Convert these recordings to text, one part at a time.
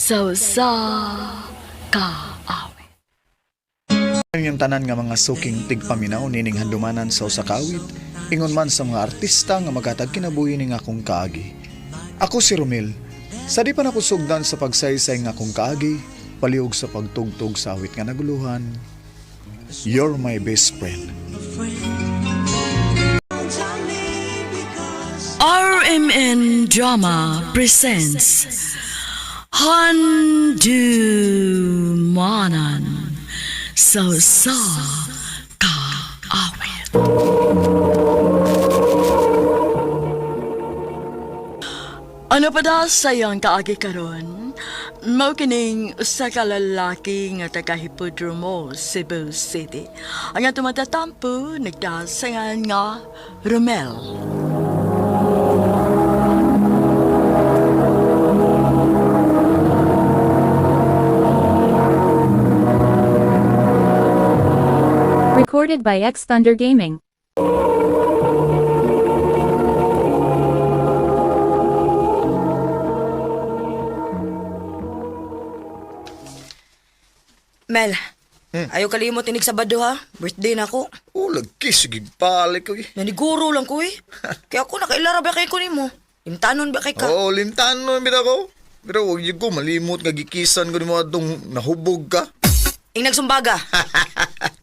Sa usa ka awit. Ang tanan nga mga suking tigpaminaw nining handumanan sa usa ka awit, ingon man sa mga artista nga magatag kinabuhi ning akong kaagi. Ako si Romel. Sa di pa nakusugdan sa pagsaysay nga akong kaagi, palihog sa pagtugtog sa awit nga naguluhan, You're My Best Friend. RMN Drama presents Handumanan sa usa ka awit. Ano pa da sa iyang kaagi karon? Mao kining usa ka lalaki nga taga Hipodromo, Cebu City. Ang atong matatampo nagdasangan nga Romel. Recorded by X Thunder Gaming. Mel, ayaw kalimot inig Sabado ha. Birthday na ako. Oh, lagi, sige, balik ko eh. Naniguro lang ko eh. Kaya ako nakailara ba kay ko nimo? Imtanon ba kay ka? Oo, limtanon bitaw ko. Pero wag yun ko, malimot nga gikisan ko ni mo atong nahubog ka. Ing nagsumbaga.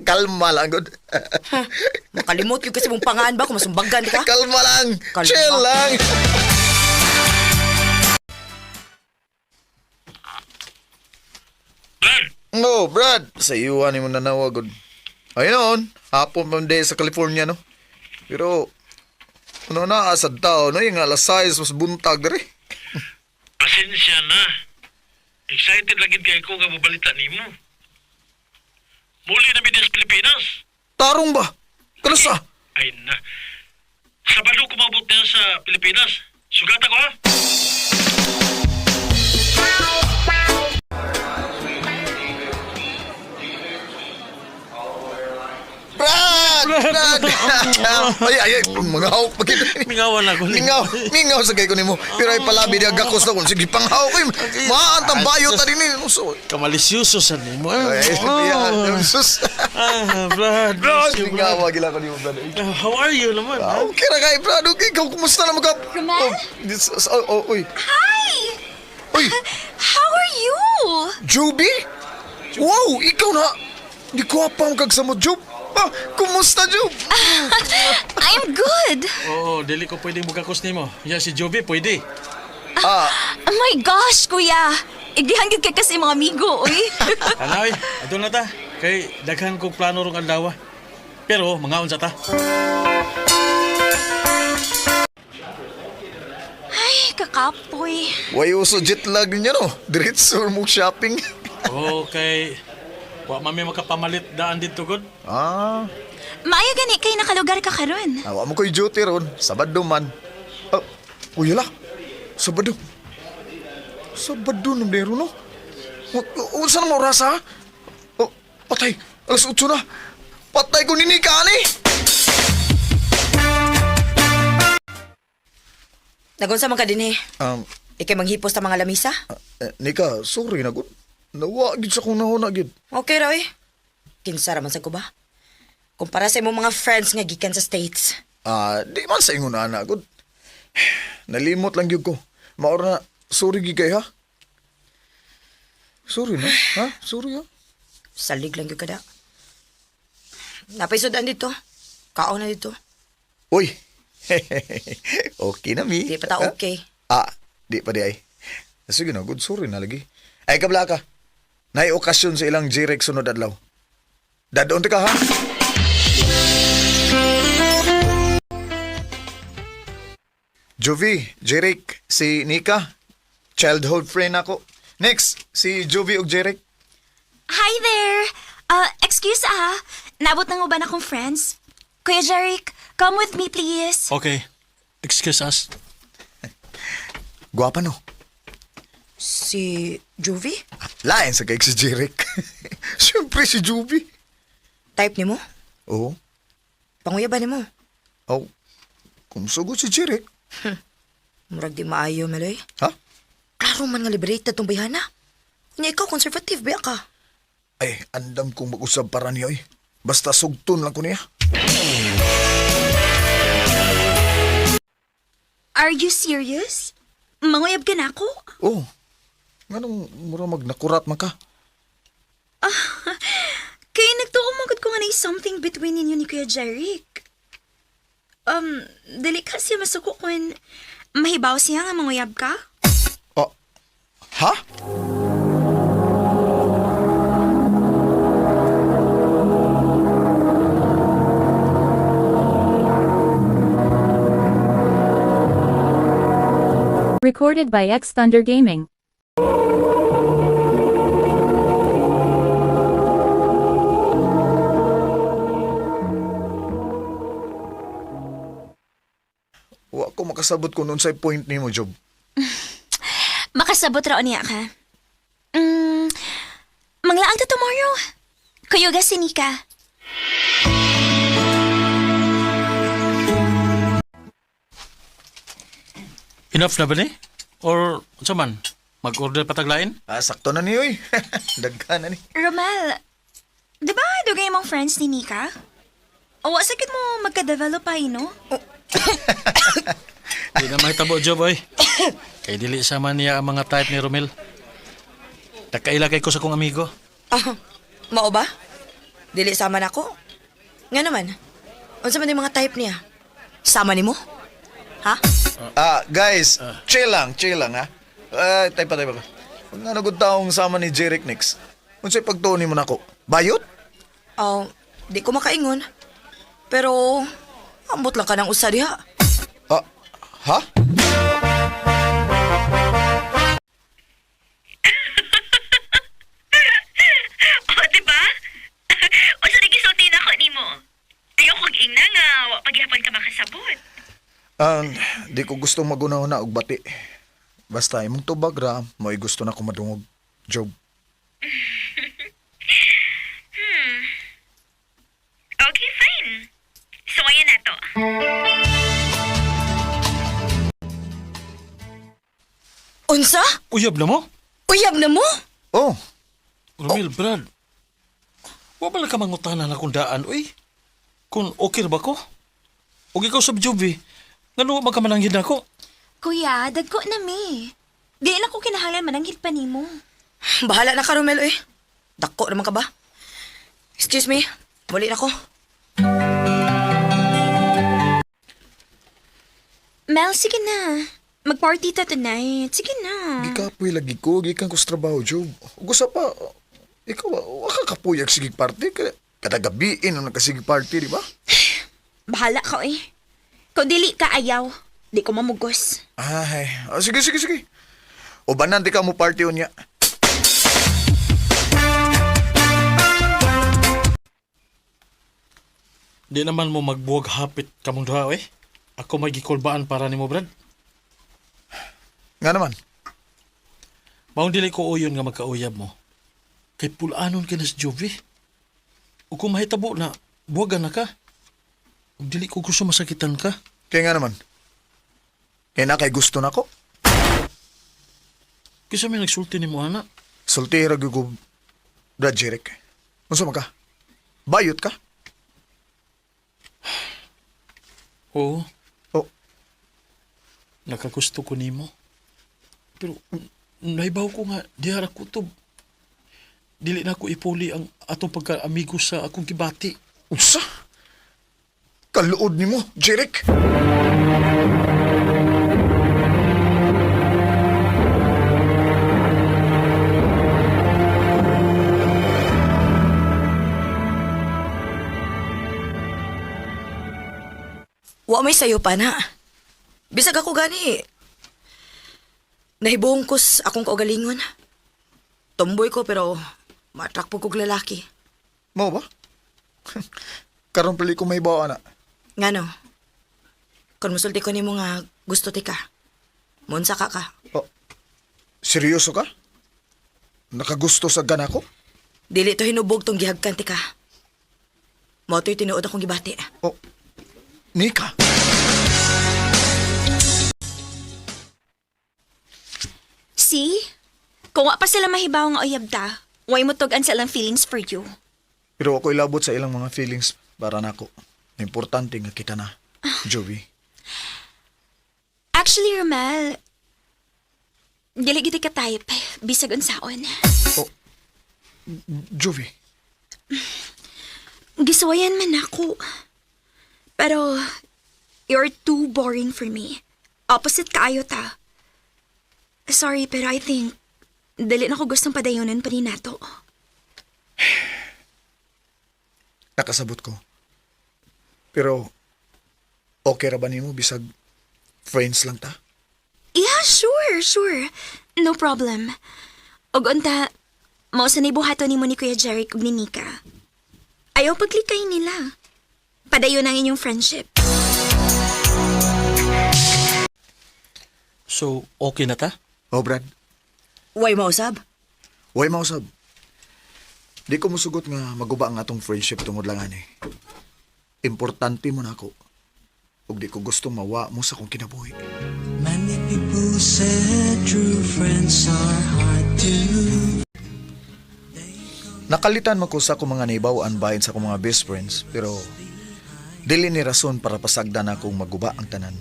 Kalma lang, god. Makalimot yun kasi mong pangaan ba kung masumbagan di ka? Kalma lang. Kalma. Chill lang. No, Brad. Sa iyo ni mo nanawag, god. Ayun, hapon pa day sa California, no? Pero, ano na, asad tao, no? Yung alas 6, mas buntag, dere. Pasensya na. Excited lagi kay ko nga mobalita nimo. Muli na mi sa Pilipinas. Tarong ba? Kalasa? Ay na. Sabado kumabot na sa Pilipinas. Sugata ko ha. Brad! Brad! Ay, ay, ay, mga hawk pa kita. Mingawan ako. Mingaw, mingaw sa kay ko nimo. Pero ay palabi di agakos na kung sige panghawk ko. Maantang bayo ta din ni. So, Kamalisyoso sa nimo. ay, Oh. ay, sus. Ah, Brad. Brad, bless you, mingaw gila ko nimo, Brad. Ah, how are you naman? Ah, ha? okay ra kay Brad. Okay, ikaw kumusta na magka? Romel? Oh, oh, oh, uy. Hi! Uy, How are you? Juby? Wow, ikaw na. Di ko pa ang kagsamot, Jub. Ah, kumusta, Jub? I'm good. Oo, dili ko pwedeng mugakos nimo. Ya si Joby pwede. Ah, Oh my gosh, kuya. Iglihan gyud kay kasi mga amigo, uy. Tanaw, adto na ta. Kay daghan kog plano rong adlaw. Pero mangaon sa ta. Ay, kakapoy. Way uso jet lag ninyo, no? Diretso mo shopping. Okay. Wa man mi makapamalit daan didto gud. Ah, Maayo gani kay nakalugar ka karon. awa mo ko'y duty ron. Sabado man. Ah, uy, ala. Sabado. Sabado na meron, no? Unsa na mo oras, ha? Oh, patay. Alas 8 na. Patay ko nini ka, ani. Nagunsa man ka dinhi. Ikay manghipos ta mga lamisa. Eh, Nika, sorry na, good. Nawa, gid sa kong nahuna, gid. Okay ra eh. Kinsa ra man sa ko ba? Kumpara sa imong mga friends nga gikan sa States. Ah, di man sa ingon ana, good. Nalimot lang gyud ko. Maor na, sorry gid kay, ha? Sorry na, ha? Sorry, ha? Salig lang gyud kada. Napay sudan dito. Kaon na dito. Uy. Okay na mi. Di pa ta okay. Ah, di pa di ay. Sige na, good sorry na lagi. Ay kabla ka. Nay okasyon sa ilang G-Rex sunod adlaw. Dadon ka ha. Jovi, Jeric, si Nika, childhood friend ako. Next, si Jovi ug Jeric. Hi there. Excuse ah. Nabot nang uban akong friends. Kuya Jeric, come with me please. Okay. Excuse us. Guwapa no. Si Jovi? Lain sa kay si Jeric. Siyempre si Jovi. Type nimo? Oo. Panguya ba nimo? Oh. Kung sugod si Jeric. Murag di maayo, Meloy. Ha? Klaro man nga liberated tong bayhana. Nya ikaw conservative ba ka? Ay, andam kong mag-usab para niya eh. Basta sugton lang ko niya. Are you serious? Manguyab ka na ako? Oh, nganong mura magnakurat man ka? Kaya nagtuo man gud ko nga na something between ninyo ni Kuya Jeric. Dili ka siya masuko kun mahibaw siya nga manguyab ka? Oh, ha? Recorded by X Thunder Gaming. Wa ko makasabot kung unsay point nimo, Job. Makasabot ra niya ka. Manglaang ta tomorrow. Kuyuga si Nika. Enough na ba ni? Or unsa man? Mag-order pataglain? Ah, sakto na niyo eh. Daghan na ni. Romel, di ba dugay mong friends ni Nika? O, sakit mo magka-develop ay, no? Di na mahitabo, Job, oy. Kay dili sama niya ang mga type ni Romel. Nakaila kay ko sa kong amigo. Ah, mao ba? Dili sama na ako. Nga naman. Unsa man yung mga type niya? Sama nimo? Ha? Ah, guys, chill lang, chill lang ha. Ah, tay pa, tay pa. Nga nagud taong sama ni Jeric Nix. Unsay pagtuon nimo nako? Bayot? Oh, di ko makaingon. Pero ambot lang ka ng usa diha. Ah, ha? O, di ba? O sa nagisulti na ako nimo. Ayaw kong ingna nga, wa paghihapon ka makasabot. Um, di ko gusto magunaw na og bati. Basta imong tubag ra, mo'y gusto na ko madungog. Job. Okay, fine. So, ayan na to. Unsa? Uyab na mo? Uyab na mo? Oh, Romel, Brad. Wa ba lang ka mangutana na kung daan, oy? Kung okay ra ba ko? Og ikaw sa Job, eh. Ngano wa man ka mananghid nako? Kuya, dagko na mi. Di na ko kinahanglan mananghid pa nimo. Bahala na ka, Romel, eh. Dako naman ka ba? Excuse me, muli na ko. Mel, sige na. Mag-party ta tonight. Sige na. gikapoy lagi ko, gikan ko sa trabaho, Job. Ug usa pa, ikaw, wa ka kapuyag sige party. Kada gabiin ang nagkasige party, di ba? Bahala ka eh. Kung dili ka ayaw, di ko mamugos. Ay, ah, sige, sige, sige. Ubanan, di ka mo party unya. Di naman mo magbuwag hapit kamong duha, oy. Ako may gikulbaan para nimo, Brad. Nga naman. Maong dili ko uyon nga magkauyab mo. Kay pulanon ka na si Jovi. O kung mahitabo na, buwagan na ka. Ug dili ko gusto masakitan ka. Kaya nga naman. Kaya na kay gusto na ko. Kisa may nagsulti ni mo, ana. Sultira gyud ko, Brad Jeric. Unsa man ka? Bayot ka? Oo, Oh, nakagusto ko nimo. Pero naibaw ko nga, diha ra kutob. Dili na ko ipuli ang atong pagka-amigo sa akong gibati. unsa? Kaluod nimo, Jeric. Wa may sayo pa na. Bisag ako gani. Nahibuong kus akong kaugalingon. Tomboy ko pero matrak po kog lalaki. Mao ba? Karon pali ko may bawa na. Ngano? Kung musulti ko nimo nga gusto ti ka. Munsa ka ka. Oh, seryoso ka? Nakagusto sa gana ko? Dili to hinubog tong gihagkan ti ka. Mao to'y tinuod akong gibati. Oh, Nika. See? Kung wa pa sila mahibaw nga uyab ta, way mo tug-an sa ilang feelings for you. Pero ako ilabot sa ilang mga feelings para nako. Importante nga kita na, Joey. Actually, Romel, dili gid ka type, bisag unsaon. Oh, Joey. Gisuwayan man ako. Pero, you're too boring for me. Opposite kaayo ta. Sorry, pero I think, dili na ko gustong padayonan pa ni nato. Nakasabot ko. Pero, okay ra ba nimo bisag friends lang ta? Yeah, sure. No problem. Og unta, mao sa buhaton nimo ni Kuya Jeric ug ni Nika. Ayaw paglikay nila. Padayon ang inyong friendship. So, okay na ta? Oh, Brad. Way mausab? Way mausab. Di ko musugot nga maguba ang atong friendship tungod lang ani. Importante mo na ako. Ug di ko gusto mawa mo sa akong kinabuhi. Many people said true friends are hard to Nakalitan man ko sa akong mga naibaw-an bahin sa akong mga best friends, pero dili ni rason para pasagdan akong maguba ang tanan.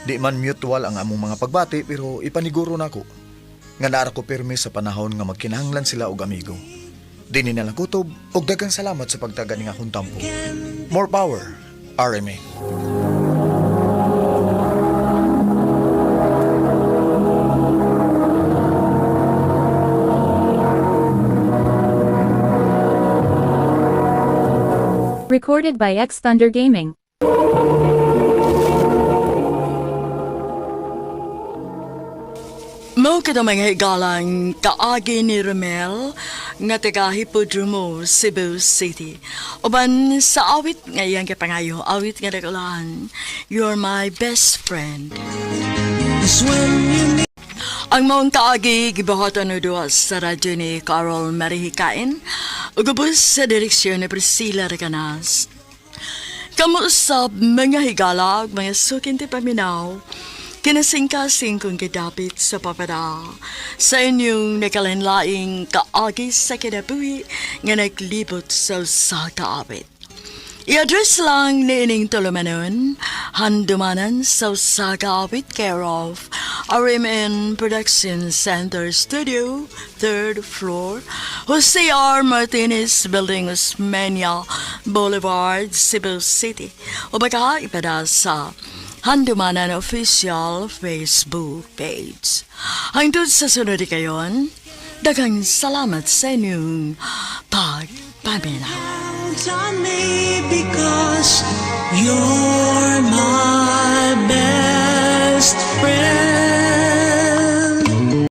Di man mutual ang among mga pagbati, pero ipaniguro nako nga naara ko pirmi sa panahon nga magkinahanglan sila og amigo. Dini na lang kutob og daghang salamat sa pagtaga ning akong tampo. More power, RMA. Recorded by X Thunder Gaming. Mao kada mga higalang kaagi ni Romel nga taga Hipodromo, Cebu City. Uban sa awit nga iyang kapangayo, awit nga dakulaan, You're my best friend. It's when you need Ang maong kaagi gibuhatan o duha sa radyo ni Carol Marihikain ug ubos sa direksyon ni Priscilla Recanas. Kamuusap mga higala ug mga sukin ti paminaw, kinasingkasing kong gidapit sa papada sa inyong nakalanlaing kaagi sa kinabuhi nga naglibot sa usa ka awit. I-address lang ni ining tulumanon, handumanan sa usa ka awit, care of RMN Production Center Studio, 3rd floor, Jose R. Martinez Building, Osmeña Boulevard, Cebu City. O baka ipada sa Handumanan Official Facebook page. Hangtod sa sunod kayon, daghang salamat sa inyong pagpaminaw. on me because you're my best